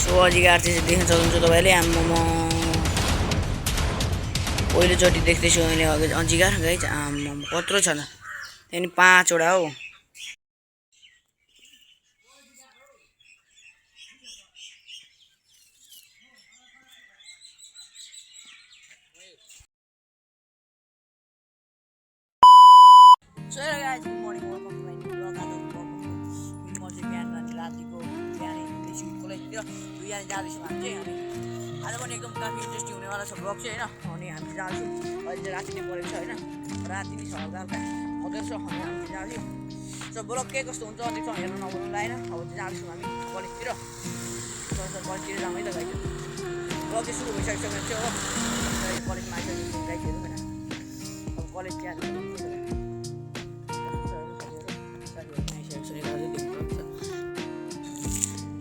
So अजिगार चाहिँ देख्न सक्नुहुन्छ तपाईँले आम्मामा पहिलोचोटि देख्दैछु मैले अजिगार गाइज आम्मामा कत्रो छ त त्यहाँदेखि 5 वटा हो So guys, good morning, welcome to my new vlog. आज म चाहिँ बिहान रातिको बिहान हिँड्दैछु कलेजतिर बिहान जाँदैछौँ हामी चाहिँ अनि आज पनि एकदम काफी इन्ट्रेस्टिङ हुनेवाला छ ब्लग चाहिँ होइन अनि हामी जान्छौँ अहिले चाहिँ राति नै परेको छ होइन राति नै छ हल्का हल्का हुँदैछ अनि हामी जान्छौँ सो ब्लग के कस्तो हुन्छ अन्त हेर्नु नभन्नु लाएन अब चाहिँ जान्छौँ हामी कलेजतिर कलेजतिर जाउँ है त गाइज ब्लग चाहिँ सुरु भइसकेको छ हो कलेजमा आइसकेको गाइजहरू होइन अब कलेज चाहिँ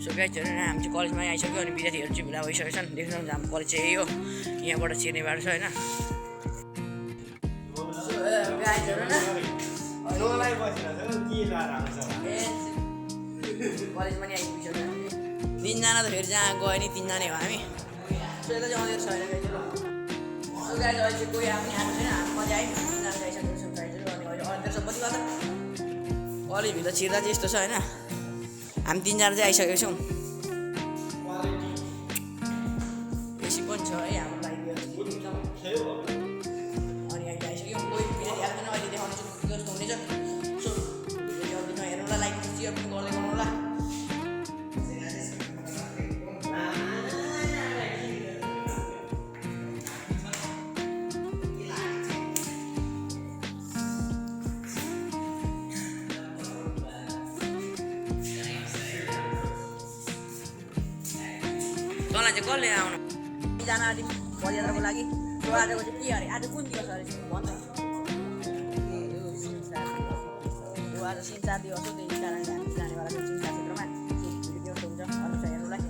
सो गाइजहरू हामी चाहिँ कलेजमा आइसक्यो अनि विद्यार्थीहरू चाहिँ भेला भइसकेको छन् देख्नु हाम्रो कलेज चाहिँ यही हो यहाँबाट छिर्ने बाटो छ होइन कलेजमा नि आइपुगिसक्यो 3 जना त फेरि जहाँ गयो नि 3 जनै हो हामी सो यता चाहिँ अँधेर छैन गाइजहरू सो गाइज अहिले चाहिँ कोही पनि आएको छैन हामी मजा आयो 3 जना आइसकेको छ गाइजहरू अनि अहिले अँधेर छ कति गर्दा कलेजभित्र छिर्दा चाहिँ यस्तो छ होइन हामी 3 जना चाहिँ आइसकेको छौँ बेसी पनि छ है हाम्रो लागि अनि अहिले आइसक्यौँ कोही विद्यार्थी आएको छैन अहिले देखाउनेछु के कस्तो हुनेछ सो भिडियो हेर्नुलाई लाइक सेयर पनि गर्दै गर्नुहोला तँलाई चाहिँ कसले आउनु जान आँटी पदयात्राको लागि सो आजको चाहिँ के अरे आज कुन दिवस अरे भन्छ आज सिन्चार दिवस हो त्यही कारणले हामी जानेवाला छौँ सिन्चार क्षेत्रमा भिडियो हुन्छ अरू छ हेर्नुलाई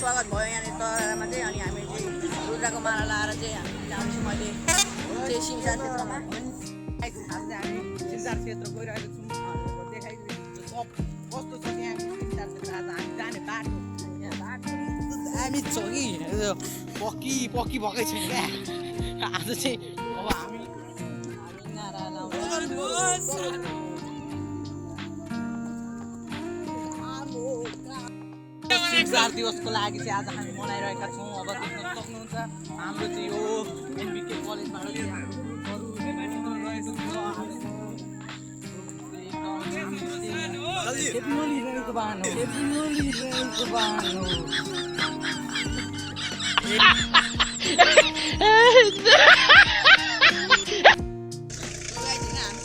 स्वागत भयो यहाँनिर तरामा चाहिँ अनि हामी चाहिँ रुद्राको माला लाएर चाहिँ हामी जान्छौँ अहिले चाहिँ सिन्चार क्षेत्रमा हामी सिन्चार क्षेत्र गइरहेको छौँ देखाइदिनु कस्तो छ त्यहाँ सिन्चार क्षेत्र आज हामी जाने बाटो दामी छ कि पक्की भएकै छैन क्या आज चाहिँ अब हामी नारा लाउँछ सिन्चार दिवसको लागि चाहिँ आज हामी मनाइरहेका छौँ अब देख्न सक्नुहुन्छ हाम्रो चाहिँ यो एनबिके कलेजबाट चाहिँ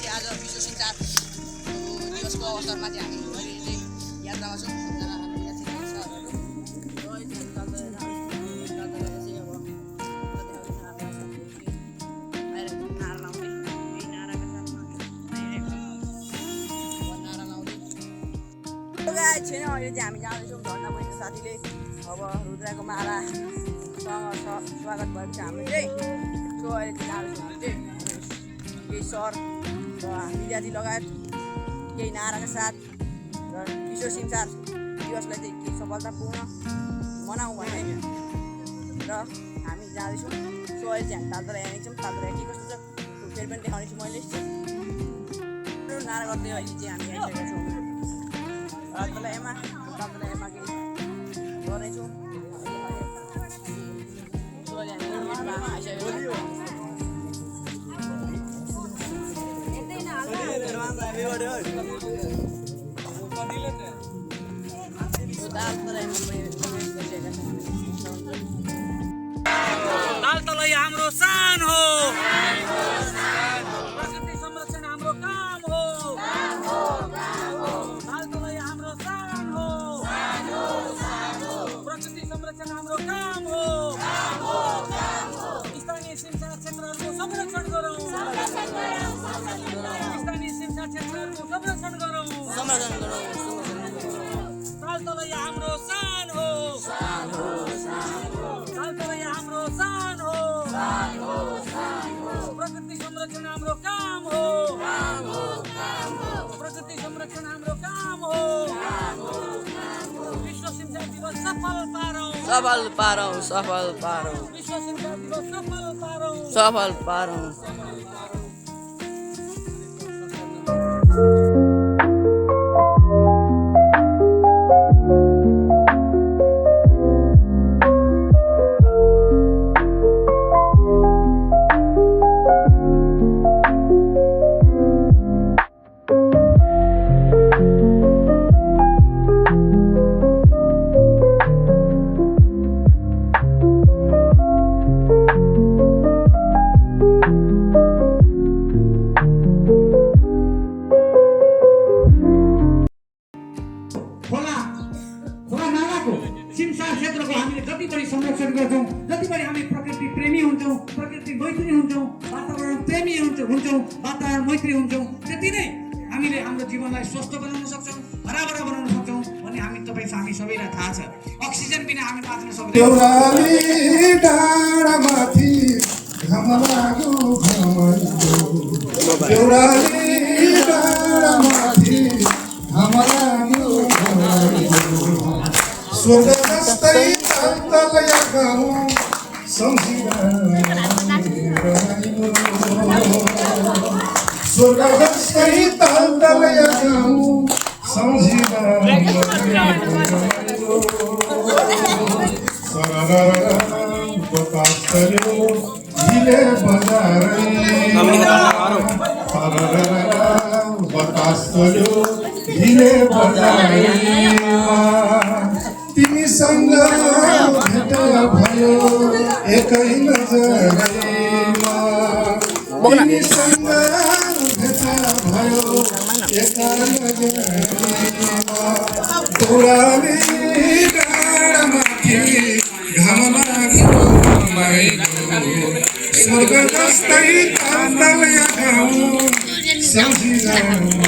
आज विश्व सिन्चार दिवसको अवसरमा चाहिँ हामी अहिले चाहिँ यात्रामा छौँ छैन अहिले चाहिँ हामी जाँदैछौँ झन्डा बहिनीको साथीले अब रुद्राको मालासँग स्वागत भएपछि हाम्रो चाहिँ सो अहिले चाहिँ जाँदैछौँ हामी चाहिँ केही सर र विद्यार्थी लगायत केही नाराका साथ र विश्व सिन्चार दिवसलाई चाहिँ केही सफलतापूर्ण मनाउँ भन्ने र हामी जाँदैछौँ सो अहिले चाहिँ हामी तालतला हेर्नेछौँ तालतला के कस्तो छ फेरि पनि देखाउनेछु मैले नारा गर्दै अहिले चाहिँ हामी आइसकेका छौँ तालतलामा केही गर्नेछौँ तालतलै हाम्रो शान हो प्रकृति संरक्षण क्षेत्रहरूको संरक्षण गरौँ तालतलैया हाम्रो शान हो तालतलैया हाम्रो शान हो प्रकृति संरक्षण हाम्रो काम हो प्रकृति संरक्षण हाम्रो काम हो विश्व सिंचाई दिवस सफल पारौँ विश्व सिंचाई दिवस सफल पारौँ सिमसार क्षेत्रको हामीले जति बढी संरक्षण गर्छौँ जति बढी हामी प्रकृति प्रेमी हुन्छौँ प्रकृति मैत्री हुन्छौँ वातावरण प्रेमी हुन्छौँ वातावरण मैत्री हुन्छौँ त्यति नै हामीले हाम्रो जीवनलाई स्वस्थ बनाउन सक्छौँ हराभरा बनाउन सक्छौँ भन्ने हामी सबैलाई थाहा छ अक्सिजन बिना हामी बाँच्न सक्दैनौँ स्वर्ग जस्तै तलतलया गाउँ सम्झिरहनु स्वर्ग जस्तै तलतलया गाउँ सम्झिरहनु बतास गर्यो हिले बजारै बतास गर्यो हिले बजारैमा तिमीसँग भेट भयो एकै नजरैमा तिमीसँग भेट भयो एकै नजरैमा तोराले डाँडामाथि घाम लाग्यो स्वर्ग जस्तै तलतलया गाउँ सम्झिरहनु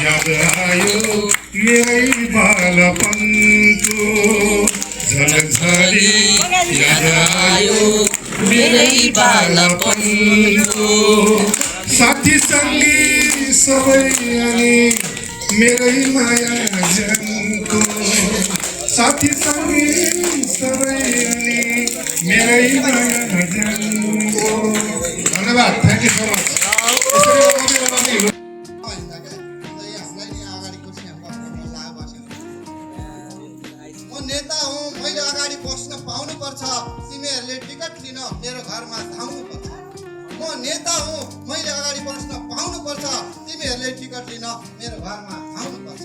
याद आयो मेरै बालपनको झलझली याद आयो मेरै बालपनको साथी सङ्गी सबै अनि मेरै माया जनको साथी सङ्गी सबै अनि मेरै माया जनको धन्यवाद थ्याङ्क यू सो मच नेता हुँ मैले अगाडि बस्न पाउनुपर्छ तिमीहरूले टिकट लिन मेरो घरमा धाउनुपर्छ म नेता हुँ मैले अगाडि बस्न पाउनुपर्छ तिमीहरूले टिकट लिन मेरो घरमा धाउनुपर्छ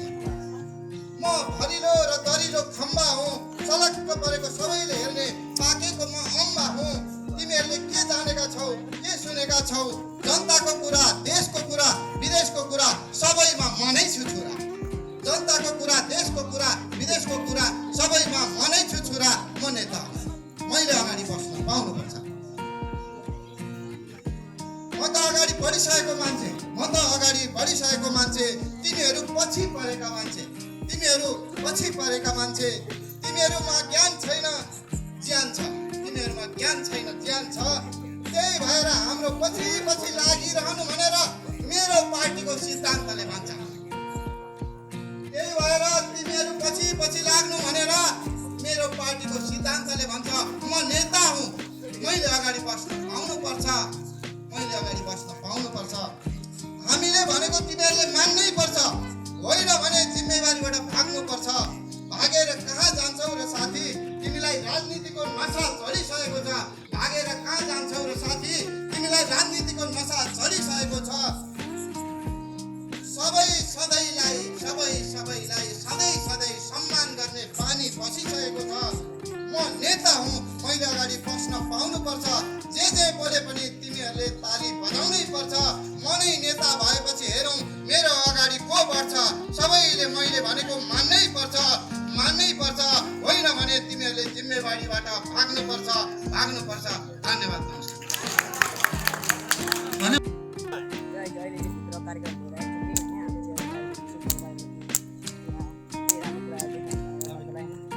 म भरिलो र दरिलो खम्बा हुँ चलक्क परेको सबैले हेर्ने पाकेको म अम्बा हुँ तिमीहरूले के जानेका छौ के सुनेका छौ जनताको कुरा देशको कुरा विदेशको कुरा सबैमा म नै छु छोरा जनताको कुरा देशको कुरा विदेशको कुरा सबैमा म नै छु छोरा म नेता मैले अगाडि बस्न पाउनुपर्छ म त अगाडि बढिसकेको मान्छे तिमीहरू पछि परेका मान्छे तिमीहरूमा ज्ञान छैन ज्यान छ तिमीहरूमा ज्ञान छैन ज्यान छ त्यही भएर हाम्रो पछि लागिरहनु भनेर मेरो पार्टीको सिद्धान्तले भन्छ त्यही भएर तिमीहरू पछि लाग्नु भनेर मेरो पार्टीको सिद्धान्तले भन्छ म नेता हुँ मैले अगाडि बस्न पाउनुपर्छ हामीले भनेको तिमीहरूले मान्नै पर्छ होइन भने जिम्मेवारीबाट भाग्नुपर्छ भागेर कहाँ जान्छौ र साथी तिमीलाई राजनीतिको नशा चढिसकेको छ भागेर कहाँ जान्छौ र साथी तिमीलाई राजनीतिको नशा चढिसकेको छ सबैलाई सधैँ सम्मान गर्ने बानी बसिसकेको छ म नेता हुँ मैले अगाडि बस्न पाउनुपर्छ जे बोले पनि तिमीहरूले ताली बजाउनै पर्छ म नै नेता भएपछि हेरौँ मेरो अगाडि को बढ्छ सबैले मैले भनेको मान्नै पर्छ होइन भने तिमीहरूले जिम्मेवारीबाट भाग्नुपर्छ धन्यवाद नमस्कार भने गाइज अहिले चाहिँ भित्र कार्यक्रम भइरहेको छ कि होइन हामीले चाहिँ राम्रो कुराहरू देखाएको छ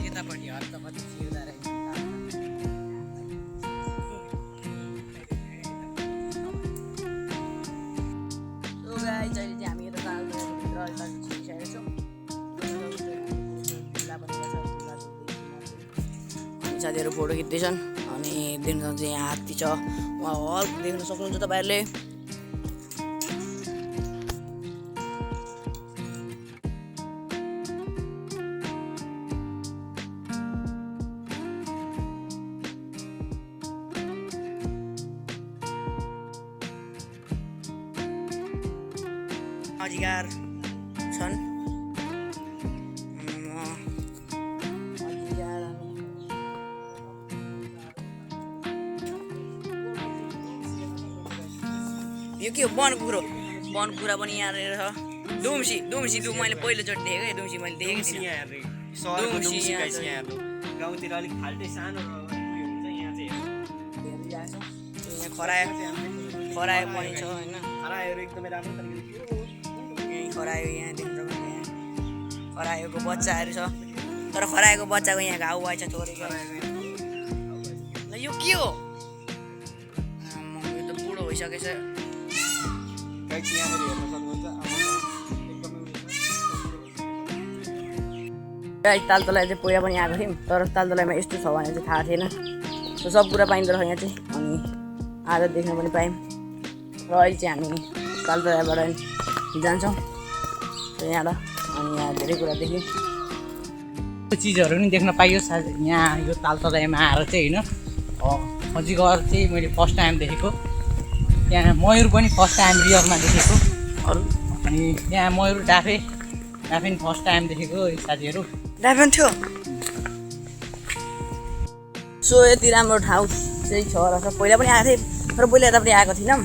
यतापट्टि हत्त कति छिर्दा रहेछ सो गाइज अहिले चाहिँ हामी यता भित्र अहिले छिरिसकेका छौँ साथीहरू फोटो खिच्दैछन् अनि देख्न सक्छ यहाँ हात्ती छ उहाँ हल्क देख्न सक्नुहुन्छ तपाईँहरूले अधिकार छन् यो के हो वन कुखुरा पनि यहाँ रहेछ दुम्सी मैले पहिलोचोटि देखेको है दुम्सी मैले देखेको थिइनँ गाउँतिर अलिक फाल्टै सानो हुन्छ यहाँ चाहिँ यहाँ खरायो पनि छ होइन खरायोहरू एकदमै राम्रो तरिकाले यहीँ खरायो यहाँ देख्न सक्नुहुन्छ यहाँ खरायोको बच्चाहरू छ तर खरायोको बच्चाको यहाँ घाउ भएछ छोडेको यो के हो यो त बुढो भइसकेछ गाई चाहिँ यहाँनिर हेर्न सक्नुहुन्छ तालतलाई चाहिँ पहिला पनि आएको थियौँ तर तालतलाईमा यस्तो छ भने चाहिँ थाहा थिएन सो सब कुरा पाइँदो रहेछ यहाँ चाहिँ अनि आज देख्न पनि पायौँ र अहिले चाहिँ हामी तालतलाईबाट जान्छौँ यहाँबाट अनि यहाँ धेरै कुरा देख्यौँ चिजहरू पनि देख्न पाइयो यहाँ यो तालतलाईमा आएर चाहिँ होइन अजिङ्गर चाहिँ मैले फर्स्ट टाइम देखेको यहाँ मयूर पनि फर्स्ट टाइम रियलमा देखेको अरू अनि यहाँ मयूर डाफे पनि फर्स्ट टाइम देखेको साथीहरू ड्राइभर थियो सो यति राम्रो ठाउँ चाहिँ छ रहेछ पहिला पनि आएको थिएँ तर पहिला यता पनि आएको थिइनँ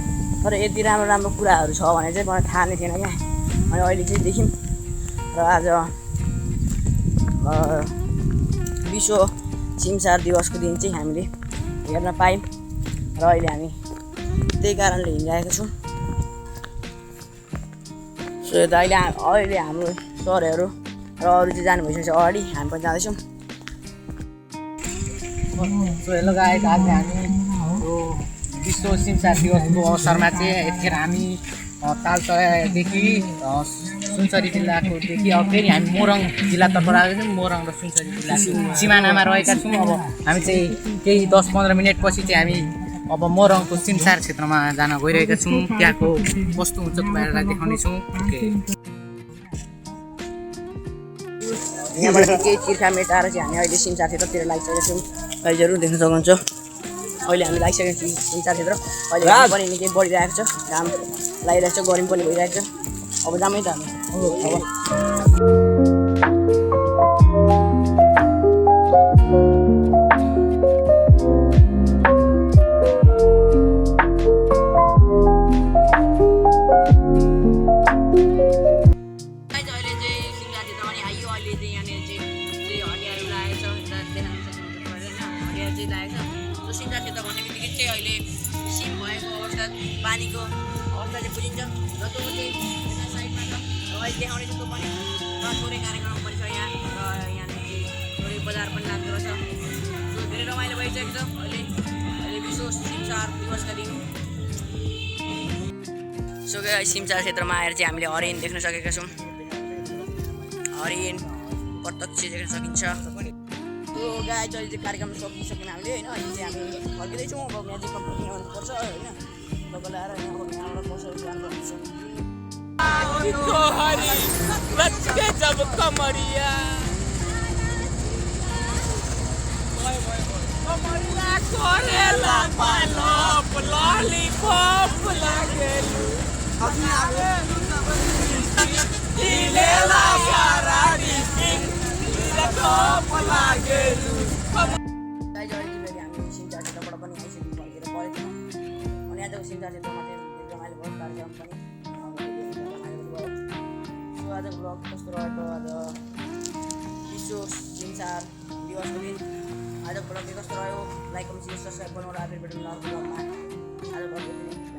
तर यति राम्रो कुराहरू छ भने चाहिँ मलाई थाहा नै थिएन क्या अनि अहिले चाहिँ देख्यौँ र आज विश्व सिमसार दिवसको दिन चाहिँ हामीले हेर्न पायौँ र अहिले हामी त्यही कारणले हिँडिरहेको छौँ सो यो त अहिले हाम्रो सरहरू र अरू चाहिँ जानु भइसकेको छ अगाडि हामी पनि जाँदैछौँ सो हेलो गाइस आज हामी यो विश्व सिमसार दिवसको अवसरमा चाहिँ यतिखेर हामी तालतलाईदेखि सुनसरी जिल्लाकोदेखि अब फेरि हामी मोरङ जिल्लातर्फबाट आएको छौँ मोरङ र सुनसरी जिल्लाको सिमानामा रहेका छौँ अब हामी चाहिँ केही 10-15 मिनटपछि चाहिँ हामी अब मोरङको सिमसार क्षेत्रमा जान गइरहेका छौँ त्यहाँको कस्तो हुन्छ तपाईँहरूलाई देखाउनेछौँ यहाँबाट केही तिर्खा मेटाएर चाहिँ हामी अहिले सिमसार क्षेत्रतिर लागिसकेका छौँ अहिले जरुर देख्न सक्नुहुन्छ अहिले हामी लागिसकेका छौँ सिमसार क्षेत्र अहिले घाम पनि निकै बढिरहेको छ घाम लागिरहेको छ गर्मी पनि भइरहेको छ अब जामै त हामी अब पानीको अवस्था चाहिँ बुझिन्छ र त्यो चाहिँ यता साइडमा छ र अहिले देखाउने चाहिँ त्यो पनि र थोरै कार्यक्रम पनि छ यहाँ र यहाँनिर चाहिँ थोरै बजार पनि लाग्दो रहेछ सो धेरै रमाइलो भइसकेको छ अहिले विश्व सिमसार दिवसका दिन सो सिमसार क्षेत्रमा आएर चाहिँ हामीले हरिण देख्न सकेका छौँ हरिण प्रत्यक्ष देख्न सकिन्छ त्यो गाई चाहिँ अहिले चाहिँ कार्यक्रम सकिसक्यौँ हामीले होइन अहिले चाहिँ हामी फर्किँदैछौँ अब म्याजिक कम्पनी आउनुपर्छ होइन लगाएर यहाँबाट बसेर जानुपर्छ जब कमरिया करेला पालप लॉलीपॉप लागेलु दिलेला गाराडी पिंक लॉलीपॉप लागेलु गाइज अहिले फेरि हामी सिमसार क्षेत्रबाट पनि आइसक्यौँ फर्केर परेको अनि आजको सिमसार क्षेत्रमा चाहिँ रमाइलो भयो कार्यक्रम पनि आजको ब्लग कस्तो रहेको आज विश्व सिमसार दिवसको दिन आजको ब्लग कस्तो रह्यो लाइक कमेन्ट सब्सक्राइब गर्नु होला फेरि भेटौँ अर्को ब्लगमा आजको ब्लग